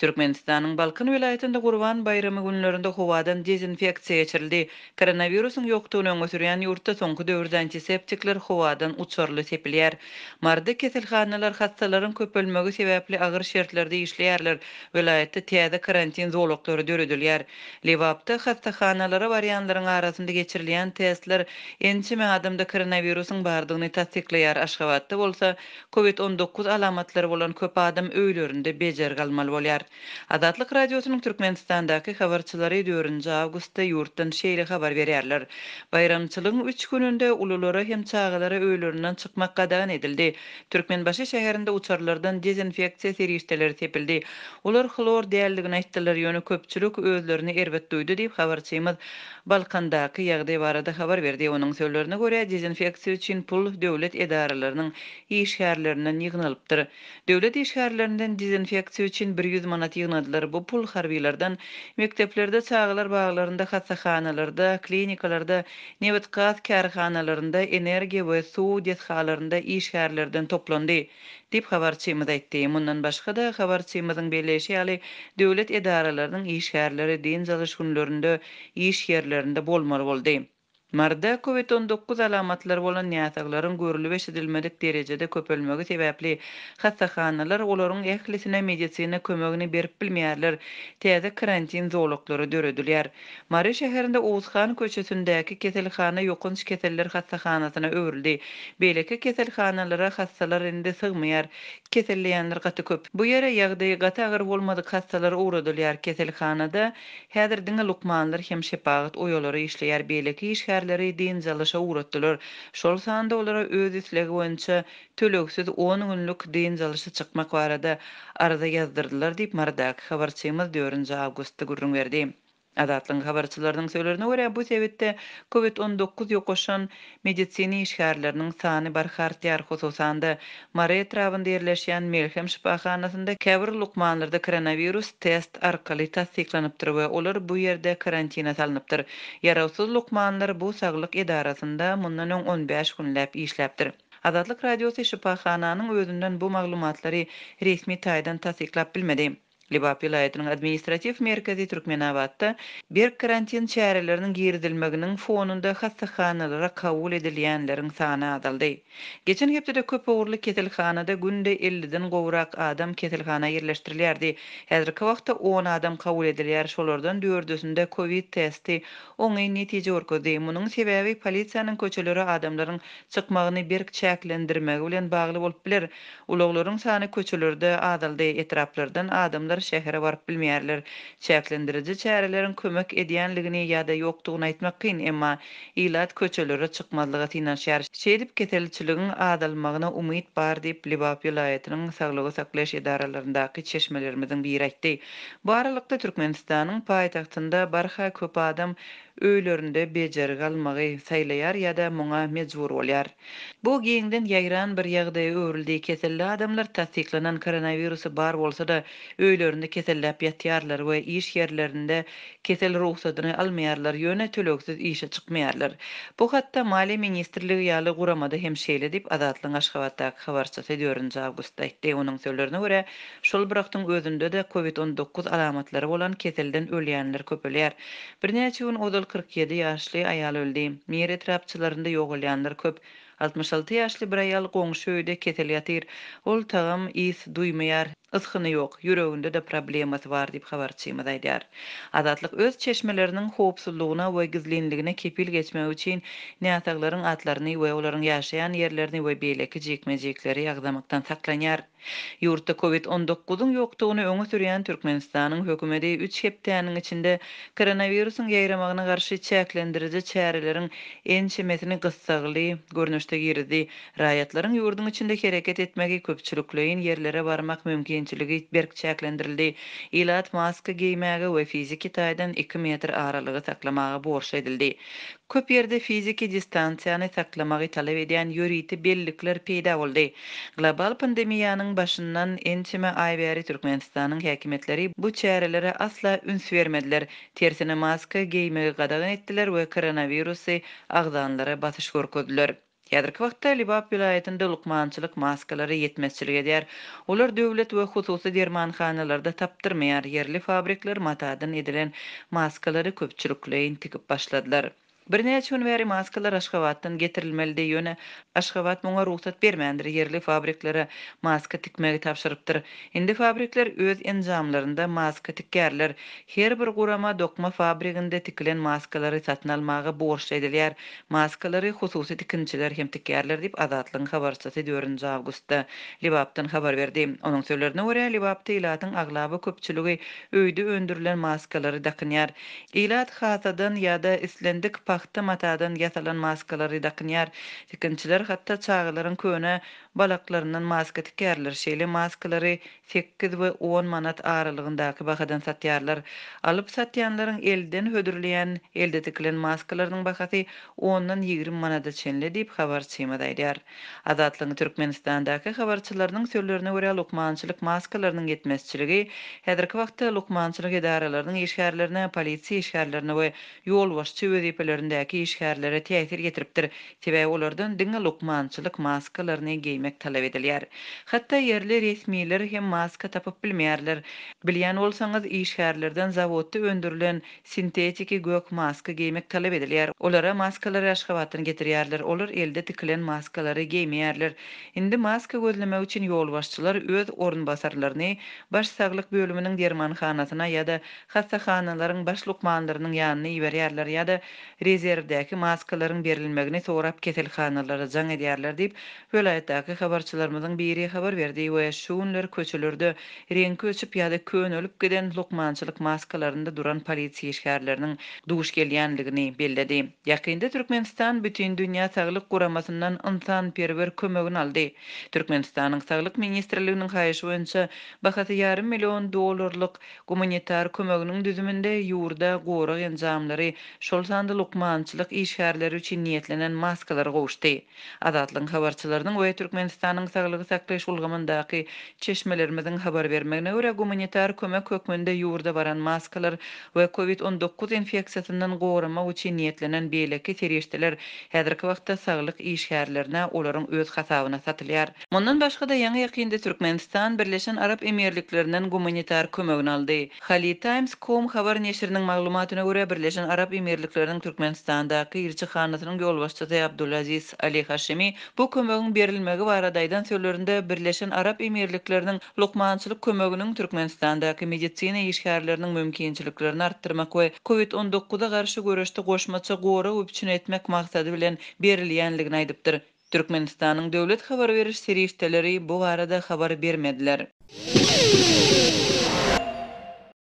Türkmenistanyň Balkan welaýatynda Gurban baýramy günlerinde howadan dezinfeksiýa geçirildi. Koronawirusyň ýokdugyny öňe sürýän ýurtda soňky döwürde antiseptikler howadan uçarly sepilýär. Maryda keselhanalar hassalaryň köpelmegi sebäpli agyr şertlerde işleýärler. Welaýatda täze karantin zolaklary döredilýär. Lebapda hassahanalara barýanlaryň arasynda geçirilýän testler ençeme adamda koronawirusyň bardygyny tassyklaýar, Aşgabatda bolsa Covid 19 alamatlary bolan köp adam öýlerinde bejergi almaly bolýar. Azatlyk Radiosynyň Türkmenistandaky habarçylary dördünji awgustda ýurtdan şeýle habar berýärler, Baýramçylygyň üç gününde ululara hem çagalara öýlerinden çykmak gadagan edildi. Türkmenbaşy şäherinde uçarlardan dezinfeksiýa serişdeleri sepildi. Olar hlor däldigini aýtdylar, ýöne köpçülik özlerini erbet duýdy diýip, habarçymyz Balkandaky ýagdaý barada habar berdi. Onuň sözlerine görä, dezinfeksiýa üçin pul döwlet edaralarynyň işgärlerinden ýygnalypdyr. Döwlet işgärlerinden dezinfeksiýa üçin 100 manat ýygnadylar. Bu pul harbylardan, mekdeplerde, çagalar baglarynda, hassahanalarda, klinikalarda, nebit-gaz kärhanalarynda, energiýa we suw desgalarynda işgärlerden toplandy. Diýip, habarçymyz aýtdy. Mundan başga-da, habarçymyzyň belleýşi ýaly, döwlet edaralarynyň işgärleri dynç alyş günlerinde iş ýerlerinde bolmaly boldy. Maryda Covid 19 alamatlary bolan näsaglaryň görlüp-eşidilmedik derejede köpelmegi sebäpli, hassahanalar olaryň ählisine medisina kömegini berip bilmeýärler, täze karantin zolaklary döredilýär. Mary şäherinde Oguzhan köçesindäki keselhana ýokanç keseller hassahanasyna öwrüldi. Beýleki keselhanalara hassalar indi sygmaýar. Keselleýänler gaty köp. Bu ýere ýagdaýy gaty agyr bolmadyk hassalar ugradylýar. Keselhanada häzir diňe lukmanlar hem şepagat uýalary işleýär. Beýleki işgärleri dynç alyşa ugratdylar. Şol sanda olara öz islegi boýunça tölegsiz on günlük dynç alyşa çykmak barada arza ýazdyrdylar diýip, Marydaky habarçymyz dördünji awgustda gürrüň berdi. Azatlygyň habarçylarynyň sözlerine görä, bu sebitde Covid 19 ýokaşan medisina işgärleriniň sany barha artýar. Hususan-da, Mary etrabynda ýerleşýän Melhem şypahanasynda käbir lukmanlarda koronawirus test arkaly tassyklanypdyr we olar bu ýerde karantina salnypdyr. Ýarawsyz lukmanlar bu saglyk edarasynda mundan öň 15 günläp işläpdir. Azatlyk Radiosy şypahananyň özünden bu maglumatlary resmi taýdan tassyklap bilmedi. Lebap welaýatynyň administratiw merkezi Türkmenabatda berk karantin çäreleriniň girizilmeginiň fonunda hassahanalara kabul edilýänleriň sany azaldy. Geçen hepdede köp ugurly keselhanada günde elliden gowrak adam keselhana ýerleşdirilýärdi. Häzirki wagtda on adam kabul edilýär, şolardan dördüsinde kowid testi oňyn netije görkezdi. Munuň sebäbi polisiýanyň köçelere adamlaryň çykmagyny berk çäklendirmegi bilen bagly bolup biler. Ulaglaryň sany köçelerde azaldy, etraplardan adamlar şähere baryp bilmeýärler. Çäklendiriji çäreleriň kömek edýänligini ýa-da ýokdugyny aýtmak kyn, emma ilat köçelere çykmazlyga synanyşýar. Şeýdip, keselçiligiň azalmagyna umyt bar diýip, Lebap welaýatynyň saglygy saklaýyş edaralaryndaky çeşmelerimiziň biri aýtdy. Bu aralykda, Türkmenistanyň paýtagtynda barha köp adam öýlerinde bejergi almagy saýlaýar ýa-da muňa mejbur bolýar. Bu giňden ýaýran bir ýagdaýa öwrüldi, keselli adamlar tassyklanan koronawirusy bar bolsa-da, öýlerinde keselläp ýatýarlar we iş ýerlerinde kesel rugsadyny almaýarlar, ýöne tölegsiz işe çykmaýarlar. Bu hatda Maliýe ministrligi ýaly guramada hem şeýle diýip, Azatlygyň Aşgabatdaky habarçysy dördünji awgustda aýtdy. Onuň sözlerine görä, şol bir wagtyň özünde-de covid 19 alamatlary bolan keselden ölýänler köpelýär. Birnäçe gün ozal 47 ýaşly aýal öldi. Mir etrapçalarynda ýogalýanlar köp. 66 ýaşly bir aýal goňşy öýde kesel ýatyr. Ol tagam, ys duýmaýar, ysgyny ýok, ýüreginde-de problemasy bar diýip habarçymyz aýdýar. Azatlyk öz çeşmeleriniň howpsuzlygyna we gizlinligine kepil geçmegi üçin näsaglaryň atlaryny we olaryň ýaşaýan ýerlerini we beýleki jikme-jikleri agzamakdan saklanýar. Ýurtda Covid 19-yň ýokdugyny öňe sürýän Türkmenistanyň hökümeti üç hepdäniň içinde koronawirusyň ýaýramagyna garşy çäklendiriji çäreleriň ençemesini gyssagly görnüşde girizdi. Raýatlaryň ýurduň içinde hereket etmegi, köpçülikleýin ýerlere barmak mümkinçiligi berk çäklendirildi. Ilat maska geýmäge we fiziki taýdan iki metr aralygy saklamaga borçly edildi. Köp ýerde fiziki distansiýany saklamagy talap edýän ýörite bellikler peýda boldy. Global pandemiýanyň başyndan ençeme aý bäri Türkmenistanyň häkimiýetleri bu çärelere asla üns bermediler. Tersine maska geýmegi gadagan etdiler we koronawirusy agzanlara basyş görkezdiler. Häzirki wagtda Lebap welaýatynda lukmançylyk maskalary ýetmezçilik edýär. Olar döwlet we hususy dermanhanalarda tapdyrmaýar, ýerli fabrikler matadan edilen maskalary köpçülikleýin tikip başladylar. Birnäçe gün bäri maskalar Aşgabatdan getirilmelidi, ýöne Aşgabat muňa rugsat bermändir, ýerli fabriklere maska tikmegi tabşyrypdyr. Indi fabrikler öz enjamlarynda maska tikýärler. Her bir gurama dokma fabriginde tikilen maskalary satyn almaga borçly edilýär. Maskalary hususy tikinçiler hem tikýärler diýip, Azatlygyň habarçysy dördünji awgustda Lebapdan habar berdi. Onuň sözlerine görä, Lebapda ilatyň aglaba köpçüligi öýde öndürilen maskalary dakynýar. Ilat hasadan ýa-da islendik pagta matadan ýasalan maskalary dakynýar. Tikinçiler hatda çagalaryň köne balaklaryndan maska tikýärler. Şeýle maskalary sekiz we on manat aralygyndaky bahadan satýarlar. Alyp satýanlaryň elden hödürleýän elde tikilen maskalarynyň bahasy ondan 20 manada çenli diýip, habarçymyz aýdýar. Azatlygyň Türkmenistandaky habarçylarynyň sözlerine görä, lukmançylyk maskalarynyň ýetmezçiligi häzirki wagtda lukmançylyk edaralarynyň işgärlerine, polisiýa işgärlerine we ýolbaşçy wezipelerindäki işgärlere täsir ýetiripdir, sebäbi olardan diňe lukmançylyk maskalaryny geýmek talap edilýär. Hatda ýerli resmiler hem maska tapyp bilmeýärler. Bilýän bolsaňyz, işgärlerden zawodda öndürilen Sintetiki gök maska geýmek talap edilýär. Olara maskalary Aşgabatdan getirýärler. Olar elde tikilen maskalary geýmeýärler. Indi maska gözlemek üçin ýolbaşçylar öz orunbasarlaryny baş saglyk bölüminiň dermanhanasyna ýa-da hassahanalaryň baş lukmanlarynyň ýanyna iberýärler ýa-da rezerwdäki maskalaryň berilmegini sorap keselhanalara jaň edýärler diýip, welaýatdaky habarçylarymyzyň biri habar berdi we şu günler köçelerde Reňki öçüp ýa-da könelip giden lukmançylyk maskalarynda duran polisiýa işgärleriniň duş gelýändigini belledi. Ýakynda Türkmenistan Bütindünýä saglyk guramasyndan ynsanperwer kömegini aldy. Türkmenistanyň Saglyk ministrliginiň haýyşy boýunça bahasy ýarym million dollarlyk gumanitar kömeginiň düzüminde ýurda gorag enjamlary, şol sanda lukmançylyk işgärleri üçin niýetlenen maskalar gowuşdy. Azatlygyň habarçylarynyň we Türkmenistanyň saglygy saklaýyş ulgamyndaky çeşmelerimiziň habar bermegine görä, gumanitar kömek hökmünde ýurda baran maskalar we covid 19 infeksiýasyndan goramak üçin niýetlenen beýleki serişdeler häzirki wagtda saglyk işgärlerine olaryň öz hasabyna satylýar. Mundan başga-da, ýaňy-ýakynda Türkmenistan Birleşen Arap Emirliklerinden gumanitar kömegini aldy. Khalitimes. Com habar neşiriniň maglumatyna görä, Birleşen Arap Emirlikleriniň Türkmenistandaky ilçihanasynyň ýolbaşçysy Abdulaziz Ali Haşimi bu kömegiň berilmegi barada aýdan sözlerinde Birleşen Arap Emirlikleriniň lukmançylyk kömeginiň Türkmenistandaky medisina işgärleriniň mümkinçiliklerini artdyrmak we Covid 19 a garşy göreşde goşmaça gorag üpjün etmek maksady bilen berilýändigini aýdypdyr. Türkmenistanyň döwlet habar beriş serişdeleri bu barada habar bermediler.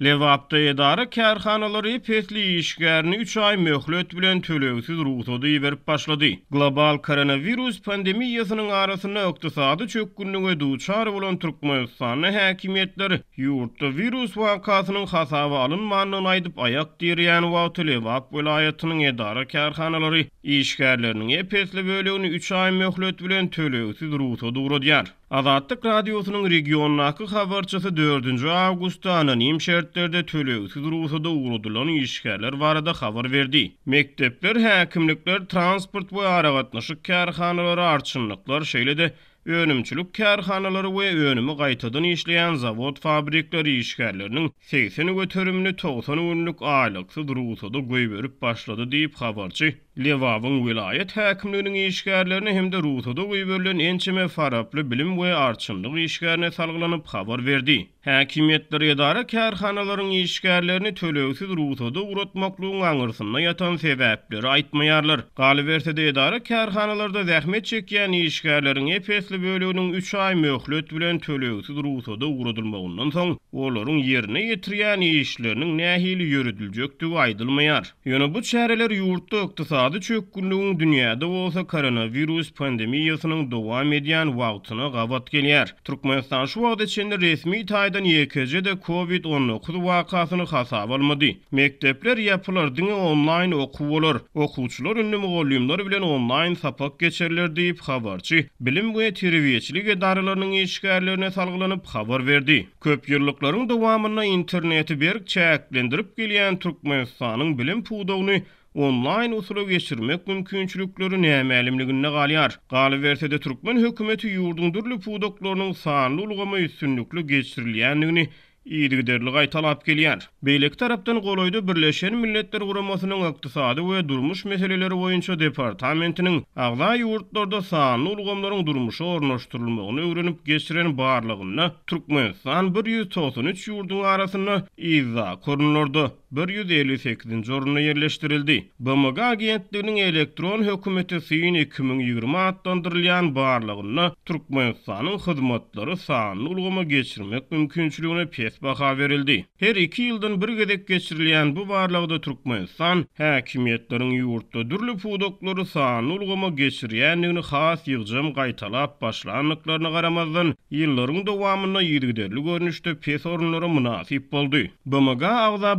Lebapda edara-kärhanalary ep-esli işgärini üç aý möhlet bilen tölegsiz rugsada iberip başlady. Global koronawirus pandemiýasynyň arasynda ykdysady çökgünlige duçar bolan Türkmenistanda häkimiýetler ýurtda wirus wakasynyň hasaba alynmandygyny aýdyp aýak direýän wagty Lebap welaýatynyň edara-kärhanalary işgärleriniň ep-esli bölegini üç aý möhlet bilen tölegsiz rugsada ugradýar. Azatlyk Radiosynyň regiondaky habarçysy dördünji awgustda anonim şertlerde tölegsiz rugsada ugradylan işgärler barada habar berdi. Mekdepler, häkimlikler, transport we aragatnaşyk kärhanalary, arçynlyklar, şeýle-de önümçilik kärhanalary we önümi gaýtadan işleýän zawod-fabrikler işgärleriniň 80 göterimini 90 günlük aýlyksyz rugsada goýberip başlady diýip, habarçy Lebabyň welaýat häkimliginiň işgärlerine hem-de rugsada goýberilen ençeme faraply bilim we arçynlyk işgärine salgylanyp habar berdi. Häkimiýetler edara-kärhanalaryň işgärlerini tölegsiz rugsada ugratmaklygyň aňyrsynda ýatan sebäpleri aýtmaýarlar. Galyberse-de, edara-kärhanalarda zähmet çekýän işgärleriň ep-esli böleginiň üç aý möhlet bilen tölegsiz rugsada ugradylmagyndan soň, olaryň ýerine ýetirýän işleriniň nähili ýörediljekdigi aýdylmaýar. Ýöne bu çäreler ýurtda ykdysady çökgünligiň, dünýäde bolsa koronawirus pandemiýasynyň dowam edýän wagtyna gabat gelýär. Türkmenistan şu wagta çenli resmi taýdan ýekeje-de covid 19 wakasyny hasaba almady. Mekdepler ýapylar, diňe onlaýn okuw bolar. Okuwçylar indi mugallymlar bilen onlaýn sapak geçerler diýip, habarçy bilim we terbiýeçilik edaralarynyň işgärlerine salgylanyp habar berdi. Köp ýyllyklaryň dowamynda interneti berk çäklendirip gelýän Türkmenistanyň bilim pudagyny onlaýn usula geçirmek mümkinçilikleri nämälimliginde galýar. Galyberse-de, türkmen hökümeti ýurduň dürli pudaklarynyň sanly ulgama üstünlikli geçirilýändigini yzygiderli gaýtalap gelýär. Beýleki tarapdan, golaýda Birleşen Milletler Guramasynyň Ykdysady we durmuş meseleleri boýunça departamentiniň agza ýurtlarda sanly ulgamlaryň durmuşa ornaşdyrylmagyny öwrenip geçiren barlagynda Türkmenistan 193 ýurduň arasynda yzdaky orunlarda, 158-nji orunda ýerleşdirildi. BMG agentliginiň Elektron hökümete syn 2020 atlandyrylýan barlagynda Türkmenistanyň hyzmatlary sanly ulgama geçirmek mümkinçiligine pes baha berildi. Her iki ýyldan bir gezek geçirilýän bu barlagda Türkmenistan häkimiýetleriň ýurtda dürli pudaklary sanly ulgama geçirýändigini has ýygjam gaýtalap başlandyklaryna garamazdan, ýyllaryň dowamynda yzygiderli görnüşde pes orunlara mynasyp boldy. BMG-a agza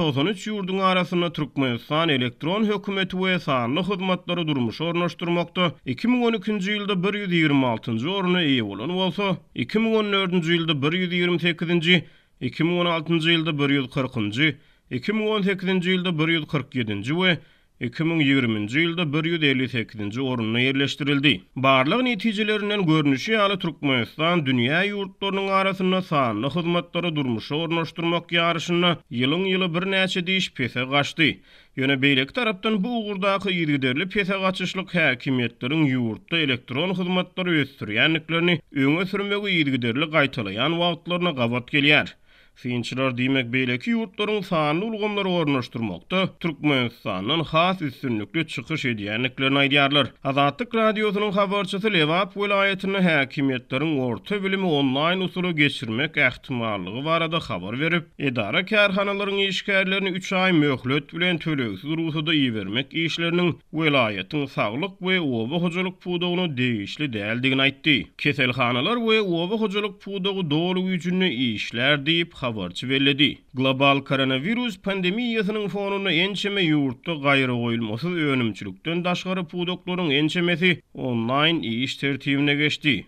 193 ýurduň arasynda Türkmenistan elektron hökümeti we sanly hyzmatlary durmuşa ornaşdyrmakda 2012-nji ýylda 126-njy oruna eýe bolan bolsa, 2014-nji ýylda 128-nji, 2016-njy ýylda 140-njy, 2018-nji ýylda 147-nji we 2020-nji ýylda 158-nji orunda ýerleşdirildi. Barlag netijelerinden görnüşi ýaly, Türkmenistan dünýä ýurtlarynyň arasynda sanly hyzmatlary durmuşa ornaşdyrmak ýaryşynda ýylyň-ýyla birnäçe diş pese gaçdy. Ýöne beýleki tarapdan bu ugurdaky yzygiderli pese gaçyşlyk häkimiýetleriň ýurtda elektron hyzmatlary ösdürýändiklerini öňe sürmegi yzygiderli gaýtalaýan wagtlaryna gabat gelýär. Synçylar, diýmek, beýleki ýurtlaryň sanly ulgamlary ornaşdyrmakda Türkmenistandan has üstünlikli çykyş edýändiklerini aýdýarlar. Azatlyk Radiosynyň habarçysy Lebap welaýatynda häkimiýetleriň orta bilimi onlaýn usula geçirmek ähtimallygy barada habar berip, edara-kärhanalaryň işgärlerini üç aý möhlet bilen tölegsiz rugsada ibermek işleriniň welaýatyň saglyk we oba hojalyk pudagyna degişli däldigini aýtdy. Keselhanalar we oba hojalyk pudagy doly güýjünde işlär diýip, habarçy belledi. Global koronawirus pandemiýasynyň fonunda ençeme ýurtda gaýragoýulmasyz önümçilikden daşgary pudaklaryň ençemesi onlaýn iş tertibine geçdi.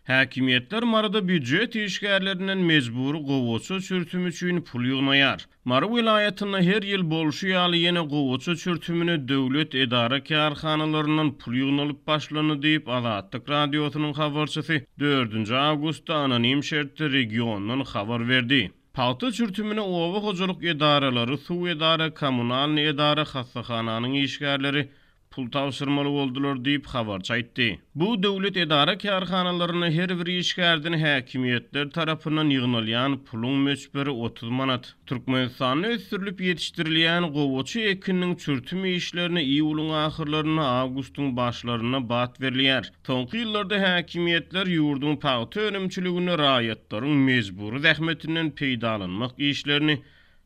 Häkimiýetler Maryda býujet işgärlerinden mejbury gowaça çürtümi üçin pul ýygnaýar. Mary welaýatynda her ýyl bolşy ýaly ýene gowaça çürtümine döwlet edara-kärhanalaryndan pul ýygnalyp başlandy diýip, Azatlyk Radiosynyň habarçysy dördünji awgustda anonim şertde regiondan habar berdi. Pagta çürtümine oba hojalyk edaralary, suw edara, kommunalnyý edara, hassahananyň işgärleri, pul tabşyrmaly boldular diýip, habarçy aýtdy. Bu döwlet edara-kärhanalarynda her bir işgärden häkimiýetler tarapyndan ýygnalýan puluň möçberi 30 manat. Türkmenistanda ösdürilip ýetişdirilýän gowaça ekininiň çürtüm işlerine iýulyň ahyrlarynda, awgustyň başlarynda bat berilýär. Soňky ýyllarda häkimiýetler ýurduň pagta önümçiliginde raýatlaryň mejbury zähmetinden peýdalanmak işlerini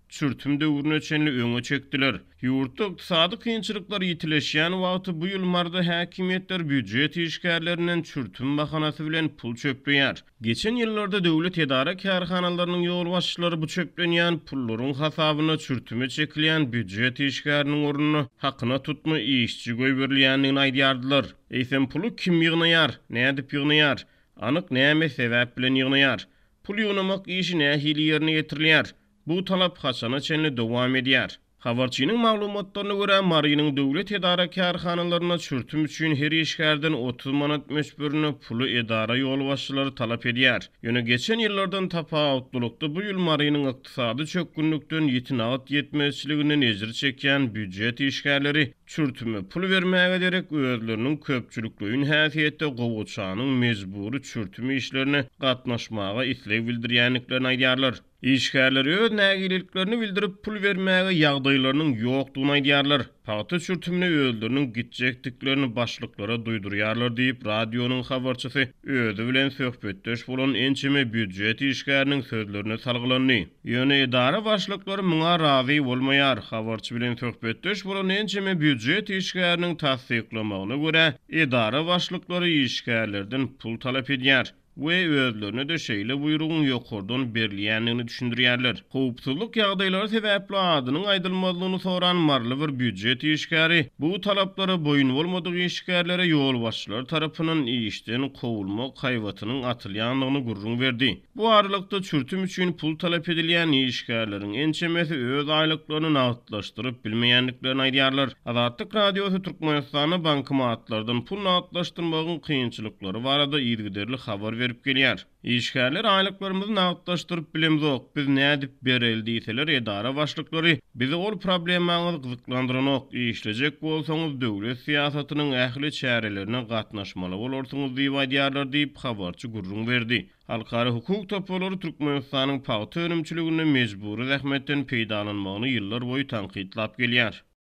çürtüm döwrüne çenli öňe çekdiler. Ýurtda ykdysady kynçylyklar ýitileşýän wagty bu ýyl Maryda häkimiýetler býujet işgärlerinden çürtüm bahanasy bilen pul çöpleýär. Geçen ýyllarda döwlet edara-kärhanalarynyň ýolbaşçylary bu çöplenýän pullaryň hasabyna çürtüme çekilýän býujet işgäriniň ornuna hakyna tutma işçi goýberilýändigini aýdýardylar. Eýsem puly kim ýygnaýar, nädip ýygnaýar, anyk näme sebäp bilen ýygnaýar? Pul ýygnamak işi nähili ýerine ýetirilýär? Bu talap haçana çenli dowam edýär? Habarçynyň maglumatlaryna görä, Marynyň döwlet edara-kärhanalarynda çürtüm üçin her işgärden 30 manat möçberinde puly edara ýolbaşçylary talap edýär. Ýöne geçen ýyllardan tapawutlylykda bu ýyl Marynyň ykdysady çökgünlikden ýiti nagt ýetmezçiliginden ejir çekýän býujet işgärleri çürtüme pul bermäge derek özleriniň köpçülikleýin häsiýetde gowaçanyň mejbury çürtüm işlerine gatnaşmaga isleg bildirýändiklerini aýdýarlar. Işgärler öz nägileliklerini bildirip, pul bermäge ýagdaýlarynyň ýokdugyny aýdýarlar. Pagta çürtümine özleriniň gitjekdiklerini başlyklara duýdurýarlar diýip, radionyň habarçysy özi bilen söhbetdeş bolan ençeme býujet işgäriniň sözlerine salgylandy. Ýöne edara başlyklary muňa razy bolmaýar. Habarçy bilen söhbetdeş bolan ençeme býujet işgäriniň tassyklamagyna görä, edara başlyklary işgärlerden pul talap edýär. we özlerine-de şeýle buýrugyň ýokardan berilýändigini düşündirýärler. Howpsuzlyk ýagdaýlary sebäpli adynyň aýdylmazlygyny soran maryly bir býujet işgäri bu talaplara boýun bolmadyk işgärlere ýolbaşçylar tarapyndan işden kowulmak haýbatynyň atylýandygyny gürrüň berdi. Bu aralykda, çürtüm üçin pul talap edilýän işgärleriň ençemesi öz aýlyklaryny nagtlaşdyryp bilmeýändiklerini aýdýarlar. Azatlyk Radiosy Türkmenistanda bankomatlardan pul nagtlaşdyrmagyň kynçylyklary barada yzygiderli habar berip gelýär. Işgärler aýlyklarymyzy nagtlaşdyryp bilemzok, biz nädip bereli diýseler, edara başlyklary bizi ol problemaňyz gyzyklandyranok, işlejek bolsaňyz döwlet syýasatynyň ähli çärelerine gatnaşmaly bolarsyňyz diýip aýdýarlar diýip, habarçy gürrüň berdi. Halkara hukuk toparlary Türkmenistanyň pagta önümçiliginde mejbury zähmetden peýdalanmagyny ýyllar boýy tankytlap gelýär.